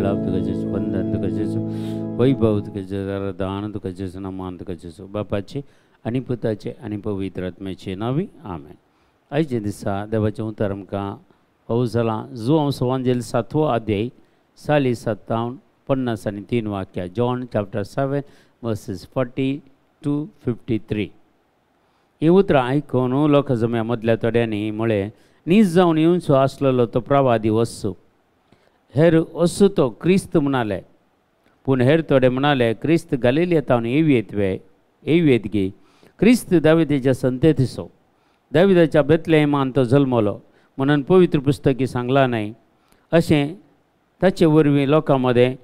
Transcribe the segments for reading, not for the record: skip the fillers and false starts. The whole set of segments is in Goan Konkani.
लाभ तुका जेजू, वंदन तुका जेजू, वैभव तुका जेजू, दान तुका जेजू, नमान तुका जेजू. बापाचे आनी पुताचे आनी पवित्र आत्म्याचे नांवी आमेन. आयचे दिसा देवाचें उतर आमकां पावस जालां जुआंव सुवांजेल 7वो अध्याय 40 57 53 वाक्या, John chapter 7 verses 40 to 53. ही उतरां आयकून लोक जम्या मदल्या थोड्यांनी म्हळें, नीज जावन येवचो आसलेलो तो प्रवादी वस्सू, हेर वस्सू तो क्रिस्त म्हणाले. पूण हेर थोडे म्हणाले, क्रिस्त गलिलियेंत येवयेत वे येवयेत गी? क्रिस्त दाविदाच्या संततीचो, दाविदाच्या बेतलेहमान तो जल्मलो म्हणून पवित्र पुस्तकी सांगलां न्हय. अशें ताचे वरवीं लोकां मदें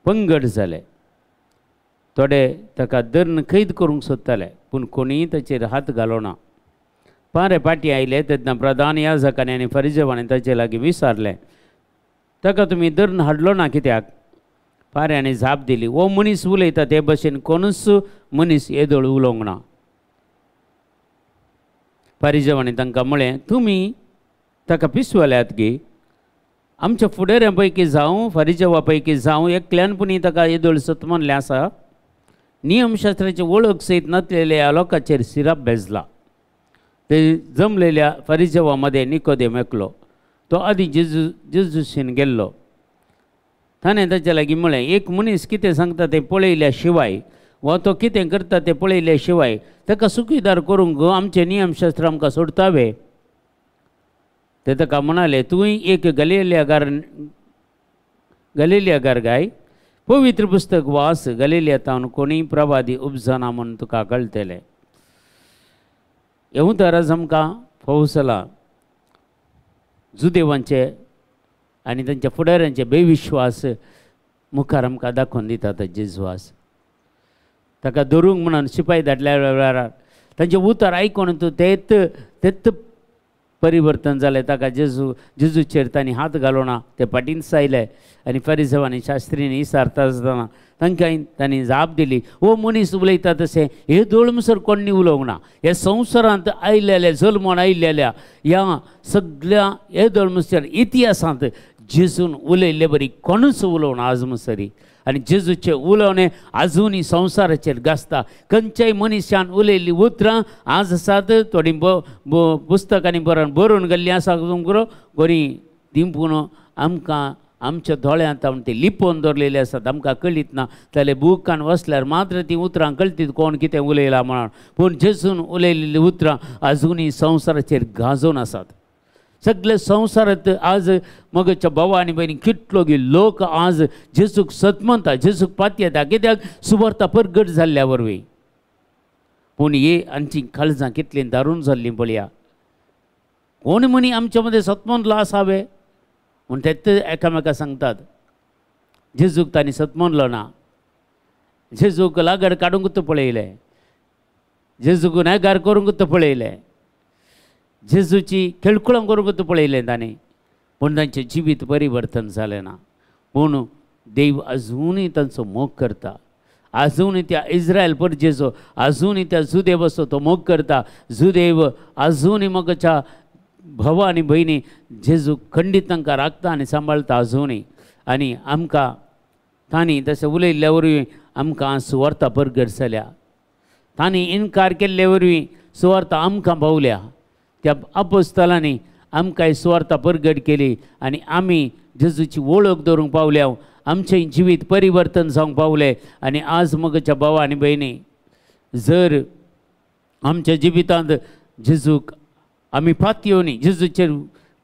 पंगड जाले. थोडे ताका धरून कैद करूंक सोदताले, पूण कोणीय ताचेर हात घालो ना. पारे पाटी आयले तेन्ना प्रधान याजकांनी आनी फरिजेवांनी ताचे लागीं विचारलें, ताका तुमी धरून हाडलो ना कित्याक? पाऱ्यांनी जाप दिली, हो मनीस उलयता ते भशेन कोणूच मनीस येदोळ उलोवंक ना. फारिजेवांनी तांकां म्हळें, तुमी ताका पिसवल्यात गी? आमच्या फुडाऱ्यां पैकी जावं फारिजेवा पैकी जावं एकल्यान पुणी ताका येदोळ सत म्हणलें आसा? नियमशास्त्राची वळख सयत नासलेल्या लोकांचेर सिराप भेजला. ते जमलेल्या फारिजेवा मदें निकोदेम एकलो, तो आदीं जेजूशीन गेल्लो. ताणें ताच्या लागीं म्हळें, एक मनीस कितें सांगता तें पळयल्या शिवाय वा तो कितें करता तें पळयल्या शिवाय ताका सुखीदार करूंक आमचें नियमशास्त्र आमकां सोडटा वे? ते ताका म्हणाले, तूंय एक गलिलियागार गाय? पवित्र पुस्तक वास, गलिलिया कोणीय प्रवादी उपजना म्हूण तुका कळटलें. हें उतर आमकां फौसला जुदेवांचे आनी तांच्या फुडाऱ्यांचे बेविश्वास मुखार आमकां दाखोवन दितात. जेजवास ताका धरूंक म्हणून शिपाय धाडल्या वेळार तांचें उतर आयकून तूं तेत तेत परिवर्तन जालें. ताका जेजूचेर तांणी हात घालो ना, ते फाटींच आयले आनी फारिजेवांनी शास्त्रींनी विचारता आसतना तांकां तांणी जाप दिली, हो मनीस उलयता तशें हे दोळमसर कोण्णी उलोवंक ना. हे संवसारांत आयलेल्या जल्मोन आयलेल्या ह्या सगळ्या हे दोळमसर इतिहासांत जेजून उलयल्ले बरी कोणूच उलोवंक ना आज मसरी. आनी जेजूचें उलोवणें आजुनूय संवसाराचेर गाजता. खंयच्याय मनशान उलयल्लीं उतरां आज आसात, थोडीं पुस्तकांनी बरोवन बरोवन गेल्लीं आसा, बरीं दिंपून आमकां आमच्या दोळ्यांत ती लिपोवन दवरलेली आसात, आमकां कळीत ना. जाल्यार बुकान वसल्यार मात्र तीं उतरां कळटीत कोण कितें उलयलां म्हणून. पूण जेजून उलयलेलीं उतरां आजुनूय संवसाराचेर गाजोवन आसात. सगळे संवसारांत आज मगच्या भावा आनी भयणी कितलो गी लोक आज जेजूक सत म्हणटा, जेजूक पातयेता, कित्याक सुवार्ता परगट जाल्ल्या वरवीं. पूण हे आमची काळजां कितलीं दारून जाल्लीं पळया. कोण म्हणी आमच्या मदें सत म्हणलो आसावे म्हूण ते एकामेका सांगतात. जेजूक तांणी सत म्हणलो ना, जेजूक लागड काडूंक पळयलें, जेजूक गुन्हेगार करूंक पळयलें, जेजूची खेळकुळां करूंक पळयलें तांणी. पूण तांचें जिवीत परिवर्तन जालें ना. पूण देव अजुनूय तांचो मोग करता, अजुनूय त्या इस्रायल परजेचो, अजुनूय त्या जुदेवाचो तो मोग करता. जुदेव अजुनूय मोगाच्या भावा आनी भयणी जेजू खंडीत तांकां राखता आनी सांबाळटा अजुनूय. आनी आमकां तांणी तशें उलयल्ल्या वरवीं आमकां सुवार्ता परगट जाल्या. तांणी इनकार केल्ले वरवीं सुवार्ता आमकां पावल्या. त्या अपोस्तलांनी आमकां सुवार्ता परगट केली आनी आमी जेजूची वळख दवरूंक पावल्या, आमचें जिवीत परिवर्तन जावंक पावलें. आनी आज मगच्या भावा आनी भयणी जर आमच्या जिवितांत जेजूक आमी पातयेवनी, जेजूचेर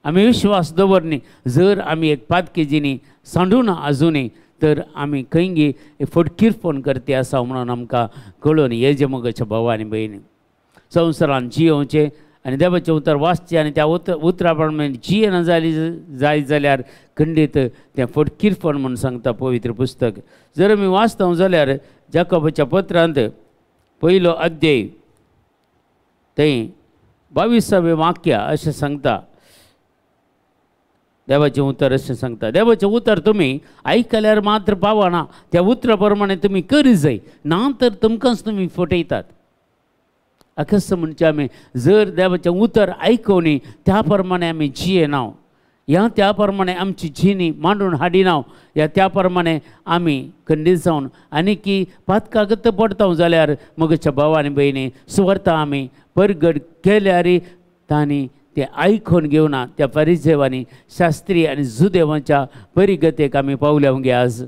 आमी विश्वास दवरनी, जर आमी एक पातकेजीनी सांडूना आजुनूय, तर आमी खंयगी फटकीरपण करती आसा म्हणून आमकां कळून हे जे मगच्या भावा आनी भयणी संवसारान जियोवचें आनी देवाचें उतर वाचचें आनी त्या उतरा प्रमाणे जियेना जाली जाय जाल्यार खंडीत तें फटकीरपण म्हूण सांगता पवित्र पुस्तक. जर आमी वाचता जाल्यार जाकोबाच्या पत्रांत 1 अध्याय थंय 22वें वाक्य अशें सांगता. देवाचें उतर अशें सांगता, देवाचें उतर तुमी आयकल्यार मात्र पावना, त्या उतरा प्रमाणे तुमी करी जाय, ना तर तुमकांच तुमी फटयतात. अकस म्हणजे आमी जर देवाचें उतर आयकोनी त्या प्रमाणे आमी जियेना, ह्या त्या प्रमाणे आमची जिणी मांडून हाडिना ह्या त्या प्रमाणे आमी खंडीत जावन आनी की पातकागत पडता जाल्यार मगच्या भाव आनी भयणी सुवार्ता आमी परगट केल्यार तांणी ते आयकून घेवना त्या परिजेवांनी शास्त्री आनी जुदेवांच्या परिगतेक आमी पावल्या गे. आज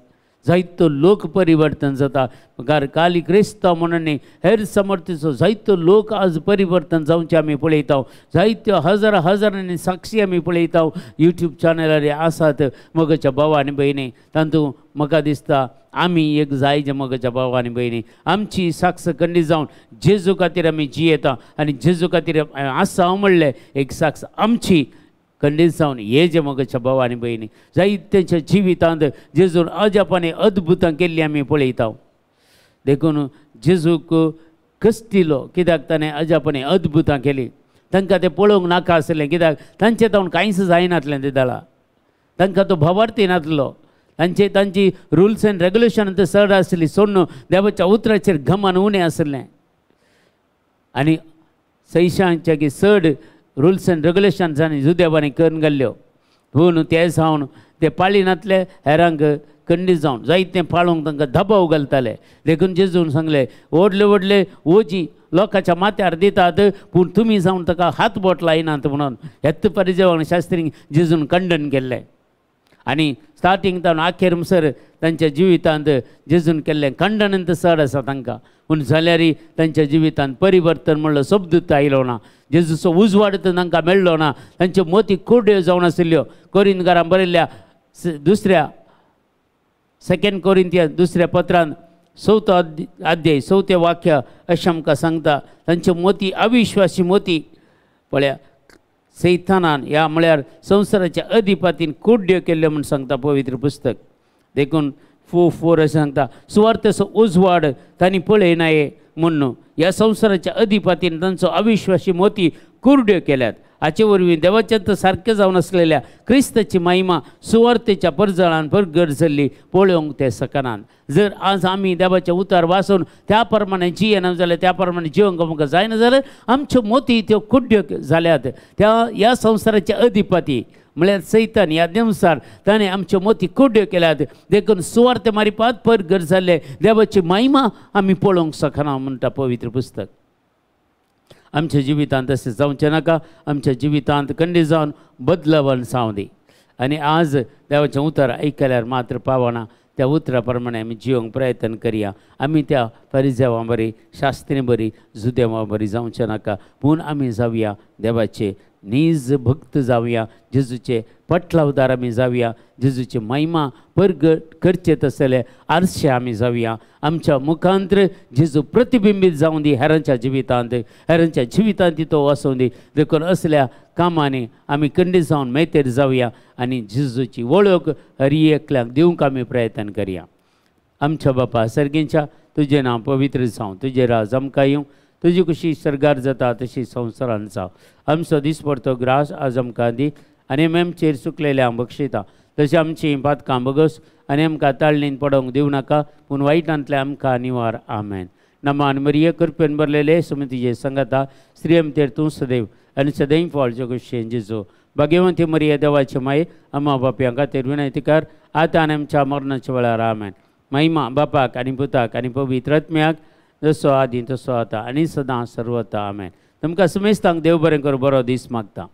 जायतो लोक परिवर्तन जाता कारण काली क्रिस्तांव म्हणून न्ही हेर समर्थीचो जायतो लोक आज परिवर्तन जावचें आमी पळयता. जायत्यो हजार हजारांनी साक्षी आमी पळयता यूट्यूब चॅनलार आसात मगच्या भाव आनी भयणी. तातूंत म्हाका दिसता आमी एक जाय जे मगच्या भाव आनी भयणी आमची साक्ष खंडीत जावन जेजू खातीर आमी जियेता आनी जेजू खातीर आसा म्हणलें एक साक्ष आमची खंडीत जावन हे जे मगच्या भाव आनी भयणी जायत्यांच्या जिवितांत जेजून अजापाने अद्भुतां केल्लीं आमी पळयता. देखून जेजूक कस्टिलो कित्याक ताणें अजापाने अद्भुतां केलीं. तांकां तें पळोवंक नाका आसलें कित्याक तांचें तावन कांयच जायनासलें ते दळा तांकां तो भावार्थी नासलो. तांचे तांची रुल्स एंड रेगुलेशन ते चड आसली सोडून देवाच्या उतराचेर गमन उणें आसलें आनी सैशांच्या की चड रुल्स एंड रेगुलेशन्स आनी जुदेवांनी करून घाल्ल्यो. पूण ते जावन ते पाळिनातले हेरांक खंडीत जावन जायतें पाळूंक तांकां दबाव घालताले. देखून जेजून सांगलें व्हडले व्हडले ओजी लोकांच्या माथ्यार दितात पूण तुमी जावन ताका हात बोट लायनात म्हणून हेत परिजेवान शास्त्रींक जेजून खंडन केल्लें. आनी स्टार्टींग तावन आखेर म्हणसर तांच्या जिवितांत जेजून केल्लें खंडन चड आसा तांकां. पूण जाल्यार तांच्या जिवितांत परिवर्तन म्हणलो शब्द आयलो ना, जेजूचो उजवाड तांकां मेळ्ळो ना, तांच्यो मोती कुरड्यो जावन आशिल्ल्यो. कोरिंतकारां बरयल्ल्या दुसऱ्या सेकंड कोरिंथियन दुसऱ्या पत्रान चवथो अध्याय चवथें वाक्य अशें आमकां सांगता तांच्यो मोती अविश्वासी मोती पळया सैतानान ह्या म्हळ्यार संवसाराच्या अधिपतीन कुड्ड्यो केल्ल्यो म्हूण सांगता पवित्र पुस्तक. देखून 4:4 अशें सांगता सुवार्थेचो उजवाड तांणी पळयनाये म्हूण ह्या संवसाराच्या अधिपतीन तांचो अविश्वासी मोती कुरड्यो केल्यात. हाचे वरवीं देवाच्या सारकें जावन आसलेल्या क्रिस्ताची महिमा सुवार्थेच्या परजळान परगट जाल्ली पळोवंक ते शकनात. जर आज आमी देवाचें उतर वाचून त्या प्रमाणे जियेना जाल्यार त्या प्रमाणे जिवंक आमकां जायना जाल्यार आमच्यो मोती त्यो कुड्ड्यो जाल्यात. त्या ह्या संवसाराचे अधिपती म्हळ्यार सैतान ह्या दिवसार ताणें आमच्यो मोती कुड्ड्यो केल्यात. देखून सुवार्थे मारिपात परगट जाल्ले देवाची महिमा आमी पळोवंक शकना म्हणटा पवित्र पुस्तक. आमच्या जिवितांत तशें जावचें नाका, आमच्या जिवितांत खंडीत जावन बदलावन जावं दी. आनी आज देवाचें उतर आयकल्यार मात्र पावना, त्या उतरा प्रमाणे आमी जिवंक प्रयत्न करया. आमी त्या परिजेवां बरी शास्त्री बरी जुदेवां बरी जावचें नाका, पूण आमी जावया देवाचे नीज भक्त जावया, जेजूचे पटलावदार आमी जावया, जेजूची महिमा परगट करचे तसले आरशे आमी जावया. आमच्या मुखांत्र जेजू प्रतिबिंबीत जावं दी हेरांच्या जिवितांत, हेरांच्या जिवितांत तो वसोवं दी. देखून असल्या कामांनी आमी खंडीत जावन मेतेर जावया आनी जेजूची वळख हर एकल्याक दिवंक आमी प्रयत्न करया. आमच्या बापा सर्गींच्या तुजें नांव पवित्र जावं, तुजें राज आमकां येवं, तुजी खुशी सर्गार जाता तशी संवसारान जावं. आमचो दिसपडतो ग्रास आज आमकां दी आनी आमचेर चुकलेल्या बक्षिता तशें आमची पातकां बगस आनी आमकां ताळणीन पडोवंक दिवं नाका, पूण वायटांतलें आमकां निवार. आमेन. नमान मरिये कृपेन भरलेले सुमतीचे संगता स्त्रियमतेर तूं सदैव आनी सदैव फळ जगुशेन जेजू. भाग्यवंती मरिये देवाचे माये अम्मा बापयां खातीर विनंती कर आतां आनी आमच्या मरणाच्या वेळार. आमेन. महिमा बापाक आनी पुताक आनी पवित्र आत्म्याक, जसो आदी तसो आतां आनी सदां सर्वता. आमेन. तुमकां समेस्तांक देव बरें करूं, बरो दीस मागता.